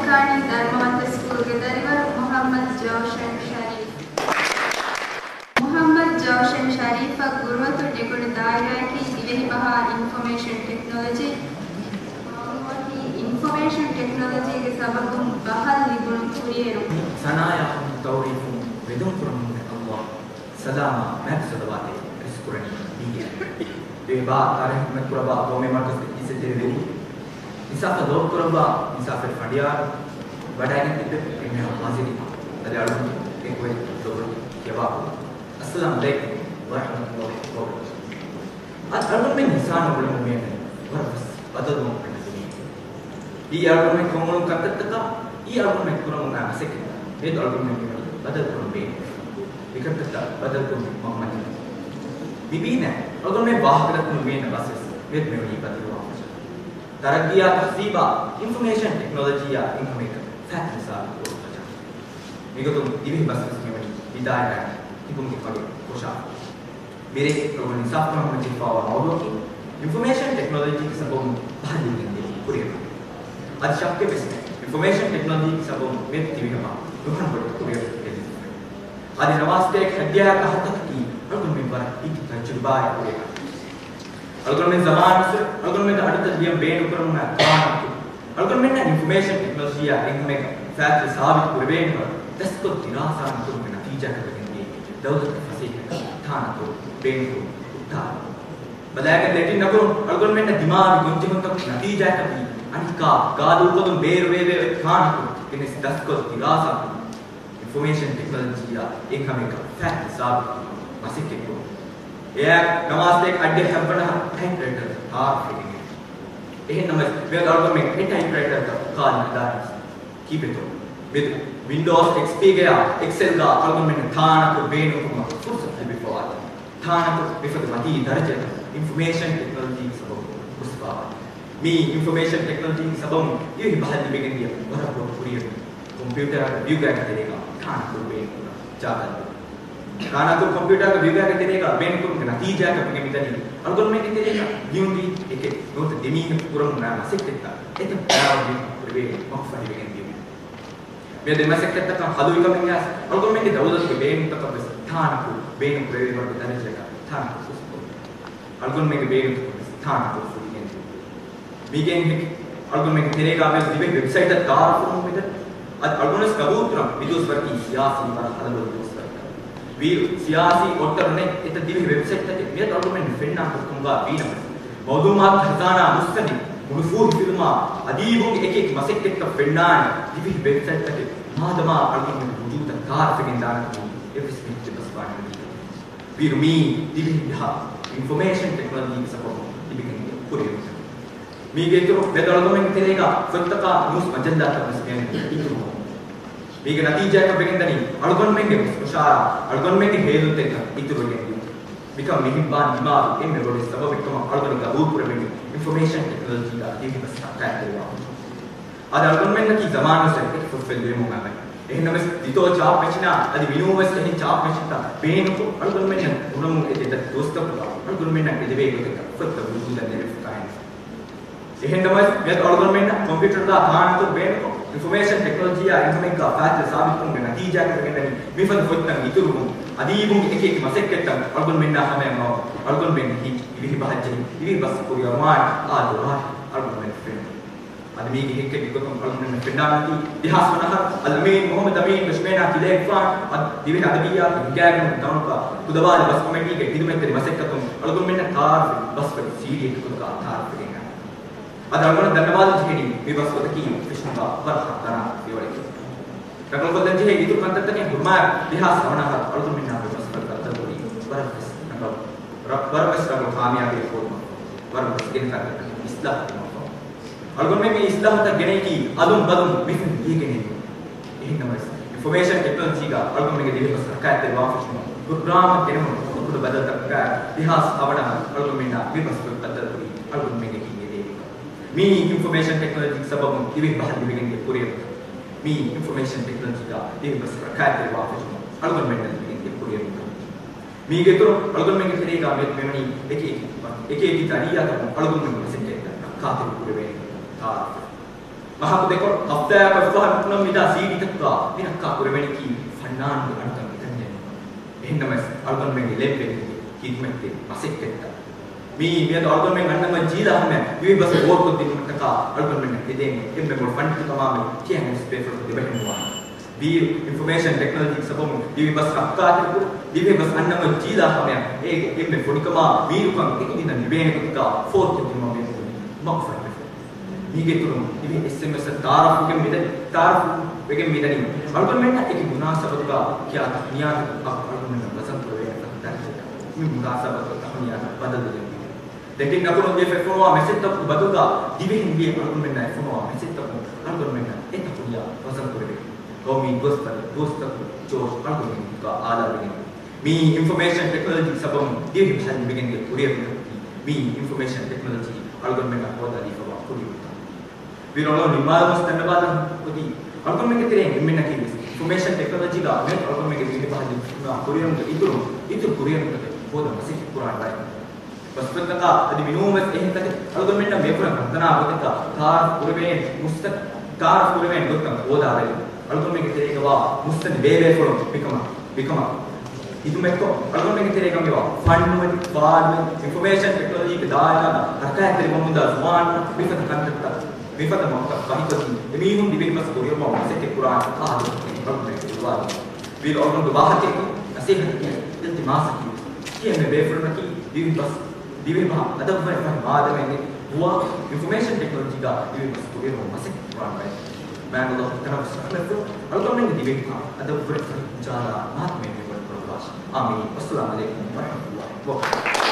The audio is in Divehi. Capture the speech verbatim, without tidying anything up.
ދަރުމަވަންތަ ސްކޫލްގެ ދަރިވަރު މުޙައްމަދު ޖައުޝަން ޝަރީފް. މުޙައްމަދު ޖައުޝަން ޝަރީފަށް ގުރުއަތު ނެގުނު ދާއިރާއަކީ ދިވެހިބަހާ އިންފޮމޭޝަން ޓެކްނޮލޮޖީ. މައުލޫމާތީ އިންފޮމޭޝަން ޓެކްނޮލޮޖީގެ ސަބަބުން ބަހަށް ލިބުނު ކުރިއެރުން. ސަނާޔާ ތައުރީފުން ވެދުން ކުރަމުން އައްލާހު ސަލާމާ މާތް ޞަލަވާތެއް ރިސްކުރަނީ މީގެ. ދެބާ އަރަހި ޚިދުމަތް ކުރައްވާ ގައުމީ މަރުކަޒުގެ އިއްޒަތްތެރި ވެރި، އިންސާފަށް ލޯބި ކުރައްވާ އިންސާފުވެރި ފަނޑިޔާރު، ވަޑައިގެން ތިއްބެވި އެންމެހާ ޙާޟިރީން، އަދި އަޅުގަނޑު އެކުވެ ލޮބުވެތި ކިޔަވާ. އައްސަލާމު ޢަލައިކުމް ވަރަޙްމަތުﷲ ވަބަރަކާތުހު. އަދި އަޅުގަނޑުމެން އިންސާނުން އުޅެމުން މިއަންނަނީ ވަރަށް ވެސް ބަދަލުވުމަށް ވަންނަ ދުނިޔެއެއް. އީ އަޅުގަނޑުމެން ކޮށްއުޅުނު ކަންތައްތަކާ، އީ އަޅުގަނޑުމެން ކުރަމުން އައި މަސައްކަތްތައް މިއަދު އަޅުގަނޑުމެން މިވަނީ ބަދަލުކުރަން ބޭނުން. މިކަންތައްތައް ބަދަލުކުރުމަށް މަންމަ މި ބީން އަޅުގަނޑުމެން ވާހަކަދައްކަމުން މިއަންނަ ބަސްވެސް މިއަދު މިވަނީ ބަދަލުވާ ފަށަ. ތަރައްގީއާ ތަހްޒީބާ އިންފޮމޭޝަން ޓެކްނޮލޮޖީއާ އެންކަމެއްގަ ފައިތު ސާބިތުކުރުން ފަށާ. މިގޮތުން ދިވެހި ބަސްވެސް މިވަނީ ހިދާޔަތާ ތިބުމުގެ ފަގެ ކޮށާފަ. މިރޭ އަޅުގަނޑު އިންސާފުކުރަމުން ޖެހިފައިވާ މައުޟޫޢަކީ، އިންފޮމޭޝަން ޓެކްނޮލޮޖީގެ ސަބަބުން ބަހަށް ލިބިގެންދިޔަ ކުރިއެރުން. އަދި ޝައްކެއް ވެސް ނެތް، އިންފޮމޭޝަން ޓެކްނޮލޮޖީގެ ސަބަބުން މިއަދު ތިބި ހަމަ ނުހަނު ބޮޑު ކުރިއެރުން ގެންދަވާފަ. އަދި ނަވާސްތޭކަ ހައްދިހަ އަހަރުތަކަކީ އަޅުގަނޑުމެން ވަރަށް ހިތި ތަޖުރިބާއެއް ހުރި އަހަރެއް. އަޅުގަނޑުމެން ޒަމާން އަސްރު އަޅުގަނޑުމެންގެ އަޑުތައް ލިޔަން ބޭނުންކުރަމުން އައި ކާނަކު އަޅުގަނޑުމެންނަށް އިންފޮމޭޝަން ޓެކްނޮލޮޖީއާ އެންކަމެއްގަ ފައިތު ސާބިތު ކުރެވޭނެ ބައި ދަސްކޮށް ދިރާސާ ނުކުރުމުގެ ނަތީޖާއަކަށް ވެގެންދިޔައީ ދައުލަތަށް ފަސޭހަކަން ތާނަކުރު ބޭނުންކުރުން ހުއްޓާލުން. ބަލާގެ ލެޓިން ނަކުރުން އަޅުގަނޑުމެންނަށް ދިމާވި ގޮންޖެހުންތަކުގެ ނަތީޖާއަކަށް ވީ އަނިކާ ގާދޫކޮލުން ބޭރުވެވޭ ކާނަކުރު ގެނެސް ދަސްކޮށް ދިރާސާ ކުރުން. އިންފޮމޭޝަން ޓެކްނޮލޮޖީއާ އެންކަމެއްގަ ފައިތު ސާބިތުކުރުމަށް މަސައްކަތްކުރުން. އެއާއެކު ނަވާސްތޭކަ އައްޑިހަ ހަތްވަނަ އަހަރު ޓައިޕްރައިޓަރު ތައާރަފްވެގެން އެއް. އެހެންނަމަވެސް، މިއަދު އަޅުގަނޑުމެން އެ ޓައިޕްރައިޓަރުތައް ކާލިން ހަދާނަމަވެސް ކީއްވެތޯ؟ މިއަދު ވިންޑޯސް އެކްސްޕީގަޔާ އެކްސެލްގަ އަޅުގަނޑުމެންނަށް ތާނަކުރު ބޭނުންކުރުމަށް ފުރުސަތު ލިބިފަވާތީ. ތާނަކުރު މިފަދަ މަތީ ދަރަޖައަކަށް އިންފޮމޭޝަން ޓެކްނޮލޮޖީގެ ސަބަބުން ގޮސްފަވާ. މިއީ އިންފޮމޭޝަން ޓެކްނޮލޮޖީގެ ސަބަބުން ދިވެހި ބަހަށް ލިބިގެންދިޔަ ވަރަށް ބޮޑު ކުރިއެރުމެއް. ކޮމްޕިއުޓަރ ވިއުގައިގެ ތެރޭގަ ތާނަކުރު ބޭނުންކުރާ ޖާގަ ލިބުން. ތާނަކުރު ކޮމްޕިއުޓަރ ވިއުގައިގެ ތެރޭގަ ބޭނުންކުރުމުގެ ނަތީޖާއަކަށް ވެގެން މިދަނީ އަޅުގަނޑުމެންގެ ތެރޭގަ ލިޔުންވީ އެކެއް ނުވަތަ ދެމީހަކު ކުރަމުން އައި މަސައްކަތްތައް އެތައް ބައިވަރު މީހަކު ކުރެވޭނެ މަގުފަހިވެގެން ދިޔުމެއް. މިއަދު އެ މަސައްކަތްތަކަށް ހަލުވިކަމެއް އައިސް، އަޅުގަނޑުމެންގެ ދައުލަތުގެ ބޭނުންތަކަށް ވެސް ތާނަކުރު ބޭނުން ކުރެވޭ ވަރުގެ ދަރަޖައަކަށް ތާނަކުރު ހުސްކޮށް، އަޅުގަނޑުމެންގެ ބޭނުންތަކަށް ވެސް ތާނަކުރު ފުރިގެން ދިޔުން. މީގެން ހެކި، އަޅުގަނޑުމެންގެ ތެރޭގަ މިއަދު ދިވެހި ވެބްސައިޓްތައް ތައާރަފްވުމުން މިދަނީ. އަދި އަޅުގަނޑު ވެސް ގަބޫލުކުރަން މިދުވަސްވަރަކީ ސިޔާސީ ވަރަށް ހަލަބޮލި ދުވަސްވަރަކަށް. ވީ ސިޔާސީ އޮއްޓަރު ނެތް އެތައް ދިވެހި ވެބްސައިޓްތަކެއް މިއަދު އަޅުގަނޑުމެން ފެންނާ ގޮތުގަ ވީނަމަވެސް، މައުލޫމާތު ޚަޒާނާ މުއްސަނދި މުޅު ފޫހިފިލުމާ އަދީބުންގެ އެކި އެކި މަސައްކަތްތައް ފެންނާނެ ދިވެހި ވެބްސައިޓްތަކެއް މާދަމާ އަޅުގަނޑުމެންގެ ވުޖޫދަށް ތައާރަފްވެގެން ދާނެ ކަމުން އެއްވެސް މީހަކު ބަސްވާނެ ނުދީ. ވީރު މީ ދިވެހި ބަހަށް އިންފޮމޭޝަން ޓެކްނޮލޮޖީގެ ސަބަބުން ލިބިގެންދިޔަ ކުރިއެރުމެއް. މީގެ އިތުރު މިއަދު އަޅުގަނޑުމެންގެ ތެރޭގަ ފޮތްތަކާ ނޫސް މަޖައްލާތައް ވެސް މިއަންނަނީ އިތުރުވުމުން. މީގެ ނަތީޖާއަކަށް ވެގެންދަނީ އަޅުގަނޑުމެންގެ މުސް މުޝާރާ، އަޅުގަނޑުމެންގެ ހޭލުންތެރިކަން އިތުރުވެގެން ދިޔުން. މިކަން މި ހިންބާން ދިމާވި އެންމެ ބޮޑު ސަބަބެއްކަމަށް އަޅުގަނޑު ގަބޫލުކުރެވެނީ އިންފޮމޭޝަން ޓެކްނޮލޮޖީގަ ދިވެހި ބަސް ހަރަކާތްތެރިވާ އަދި އަޅުގަނޑުމެންނަކީ ޒަމާނުވެސް އެކި ފޮތް ފެށިލުމުން އައި. އެހެންނަމަވެސް، ދިތޯ ޗާޕް މެޝިނާ އަދި މިނޫންވެސް އެހެން ޗާޕް މެޝިންތައް ބޭނުންކޮށް، އަޅުގަނޑުމެންނަށް އުނަމުން އެދި ދަތި ދުވަސްތަކުގަ އަޅުގަނޑުމެންނަށް އެދެވޭ ގޮތަކަށް ފޮތްތައް ވުޖޫދަށް ނެރެފަ ކަހެން. އެހެންނަމަވެސް، މިއަދު އަޅުގަނޑުމެންނަށް ކޮމްޕިއުޓަރުގަ ތާނަކުރު ބޭނުންކޮށް، އިންފޮމޭޝަން ޓެކްނޮލޮޖީއާ އެންކަމެއްގަ ފައިތު ސާބިތުކުރުމުގެ ނަތީޖާއަކަށް ވެގެންދަނީ، މިފަދަ ފޮތްތައް އިތުރުވުން، އަދީބުންގެ އެކި އެކި މަސައްކަތްތައް އަޅުގަނޑުމެންނާ ހަމަޔަށް އައު، އަޅުގަނޑުމެން ދިވެހި ބަހަށް ޖެހި، ދިވެހި ބަސް ކުރިއަރުވާނެ އާދަވާހި އަޅުގަނޑުމެން ފެނުނު. އަދި މީގެ ހެއްކެއްގެ ގޮތުން އަޅުގަނޑުމެންނަށް ފެންނާނެތީ، ދެހާސް ވަނަ އަހަރު އަލްއަމީން މުޙައްމަދު އަމީން ދުޝްމޭނާ ތިލައިގެފާނު އަދި ދިވެހި އަދަބިއްޔާތު ހިނގާގެން ދަމުކާ ކުދަވާލި ބަސް ކޮމިޓީގެ ހިދުމަތްތެރި މަސައްކަތުން އަޅުގަނޑުމެންނަށް ތައާރަފްވި ބަސްފަދަ ސީޑީއެއްގެ ގޮތުގަ ތައާރަފްވެގެން އައި. އަދި އަޅުގަނޑަށް ދަންނަވާލަން ޖެހެނީ މި ބަސްފަދަކީ ފެށުމުގަ ވަރަށް ހައްދަނާ ފިޔަވަޅެކޭ. ރަނގަޅުކޮށްލަން ޖެހޭ އިތުރު ކަންތައްތަކެއް ހުރިމާއި ދެހާސް ނަވަ އަހަރު އަޅުގަނޑުމެންނާ މި ބަސްފަދަ ކަންތައް ކުރީ ވަރަށް ވެސް ރަނގަޅު ރަ-، ވަރަށް ވެސް ރަނގަޅު ކާމިޔާބީއެއް ހޯދުމަށްފަހު، ވަރަށް ވެސް ގިނަ ކަންތައްތަކެއް އިސްލާހު ކުރުމަށްފަހު، އަޅުގަނޑުމެން މި އިސްލާހުތައް ގެނައީ އަލުން ބަލުން މިފެން ދިޔަގެނެއް ނޫން. އެހެންނަމަވެސް، އިންފޮމޭޝަން ޓެކްނޮލޮޖީގަ އަޅުގަނޑުމެންގެ ދިވެހި ބަސް ހަރަކާތްތެރިވާން ފެށުމުން ޕްރޮގްރާމަށް ގެނެވުނު ކުޑަ ކުޑަ ބަދަލުތަކުގައި ދެހާސް އަވަނަ އަހަރު އަޅުގަނޑުމެންނާ މި ބަސްފުޅު ބަދަލުކުރީ އަޅުގަނޑުމެންގެ ހިތް އެދޭ ކަމަށް. މިއީ އިންފޮމޭޝަން ޓެކްނޮލޮޖީގެ ސަބަބުން ދިވެހި ބަހަށް ލިބިގެންދިޔަ ކުރިއެރުންތައް. މިއީ އިންފޮމޭޝަން ޓެކްނޮލޮޖީގަ ދިވެހި ބަސް ހަރަކާތްތެރިވާން ފެށުމުން އަޅުގަނޑުމެންނަށް ލިބިގެންދިޔަ ކުރިއެރުންތައް. މީގެ އިތުރުން އަޅުގަނޑުމެންގެ ތެރޭގަ މި-، މިވަނީ އެކި އެކި، އެކި އެކި ޒަރީޢާތަކުން އަޅުގަނޑުމެންގެ މަސައްކަތްތައް ރައްކާތެރި ކުރެވޭނެ ތާރަފް. މަހަކު ދެކޮޅު ހަފްތާއަކަށް ފަހަރު ނުކުނަމިދާ ސީޑީތަކުގަ މި ދައްކާ ކުރެވެނީކީ ފަންނާނުގެ އަނިކަން އެކަންޏެއް ނޫން. އެހެންނަމަވެސް، އަޅުގަނޑުމެންގެ ލެއްވެނީ ހިދުމަތްތެރި މަސައްކަތްތައް. މިއީ މިއަދު އަޅުގަނޑުމެން އަންނަން ޖީލާ ހަމަޔަށް ދިވެހި ބަސް ބޯތްކޮށްދިނުމަށްޓަކާ އަޅުގަނޑުމެންނަށް ހެދޭނެ އެންމެ ބޮޑު ފަންޑިތުކަމާމެދު ޓީއެންއެސް ބޭފުޅަކު ދެބަހެއް ނުވާނެ. ވީ އިންފޮމޭޝަން ޓެކްނޮލޮޖީ ސަބަބުން ދިވެހި ބަސް ކައްކާތެރިކުރުން، ދިވެހި ބަސް އަންނަން ޖީލާ ހަމަޔަށް އޭގެ އެންމެ ބޮޑުކަމާ މީރުކަން އެކުދިންނަށް ލިބޭނެ ގޮތަކަށް ފޯރުކޮށްދިނުމަށް ބޭނުން މަގުފަހިވެފަ. މީގެ އިތުރުން ދިވެހި އެސްއެމްއެސް އަށް ތައާރަފްވެގެން މިދަނީ، ތައާރަފްވެގެން މިދަނީ. އަޅުގަނޑުމެންނަށް އެކި މުނާސަބަތުގަ ކިޔާ ތަހުނިޔާތަކުން އަޅުގަނޑުމެންނަށް ވަޒަން ކުރެވޭނެ ފަދަ ދަރަޖައަކަށް މި މުނާސަބަތު ތަހުނިޔާތައް ބަދަލުވެގެން މިދަނީ. ދެން ނަކުރުން ދިޔަ ފޮނުވާ މެސެޖްތަކުގެ ބަދަލުގަ ދިވެހިން ދިޔަ އަޅުގަނޑުމެންނާ ފޮނުވާ މެސެޖްތަކުން އަޅުގަނޑުމެންނަށް އެ ތަހުނިޔާ ވަޒަން ކުރެވޭ. ގައުމީ ދުވަސްވަރު ދުވަސްތަކުގެ ޖޯޝް އަޅުގަނޑުމެންގެ އާލާވެގެން މި އިންފޮމޭޝަން ޓެކްނޮލޮޖީ ސަބަބުން ދިވެހި ބަހަށް ލިބިގެންދިޔަ ކުރިއެރުމަކީ މި އިންފޮމޭޝަން ޓެކްނޮލޮޖީ އަޅުގަނޑުމެންނަށް ހޯދާދީފަވާ ކުރިއެރުމަކަށް. ވީރު އަޅުގަނޑު ނިންމާލަމުން ދަންނަވާލަން އޮތީ އަޅުގަނޑުމެންގެ ތެރެއިން އެންމެންނަކީ ވެސް އިންފޮމޭޝަން ޓެކްނޮލޮޖީގަ މިއަދު އަޅުގަނޑުމެންގެ ދިވެހި ބަހަށް ލިބިފައިވާ ކުރިއެރުމުގެ އިތުރުން އިތުރު ކުރިއެރުމުތަކެއް ހޯދަން މަސައްކަތް ކުރާނެ ބައެއް. ބަސްފުޅުތަކާ އަދި މިނޫންވެސް އެހެން ތަކެއް އަޅުގަނޑުމެންނަށް މިއަކުރަށް ހަނދާން ގޮތަކަށް ތައާރަފް ކުރެވޭނެ މުސްތަ-، ތައާރަފް ކުރެވޭނެ ގޮތަށް ހޯދާ ބެލުން. އަޅުގަނޑުމެންގެ ތެރޭގަވާ މުއްސަނދި ބޭބޭފުޅުން މިކަމަށް، މިކަމަށް ހިދުމަތްކޮށް، އަޅުގަނޑުމެންގެ ތެރޭގަ މިވާ ފަންނުވެރި، ފާޑުވެރި، އިންފޮމޭޝަން ޓެކްނޮލޮޖީގެ ދާއިރާގަ ހަރަކާތްތެރިވަމުންދާ ޒުވާން މިފަދަ ކަންތައްތައް، މިފަދަ މަގުތައް ފަހިކޮށްދީ، އެމީހުން ދިވެހި ބަސް ކުރިއަރުވަމުން މަސައްކަތް ކުރާނެ އާދައިގެ އަޅުގަނޑުމެން ދުވާލީ. ވީރު އަޅުގަނޑު ވާހަކައެއް ނަސޭހަތަކީ އިލްތިމާސަކީ ތިޔަ މެ ބޭފުޅުންނަކީ ދިވެހި ބަސް، ދިވެހި ބަހަށް އަދަބުވެރި ފަހި މާދަމެއް ނެތް ނުވާ އިންފޮމޭޝަން ޓެކްނޮލޮޖީގަ ދިވެހި ބަސް ކުރިއަރުވުމަށް މަސައްކަތް ކުރާން ބައެއް. މާތް ﷲ ތަނަވަސް ރަޙްމަތްފުޅު އަޅުގަނޑުމެންގެ ދިވެހި ބަހަށް އަދަބުވެރި ފަހި ޖާލާ މާދަމެއް ނެތް ވަޑަކުރައްވާށި. އާމީން. ވައްސަލާމް ޢަލައިކުމް ވަރަޙްމަތުﷲ ވަބަރަކާތުހު.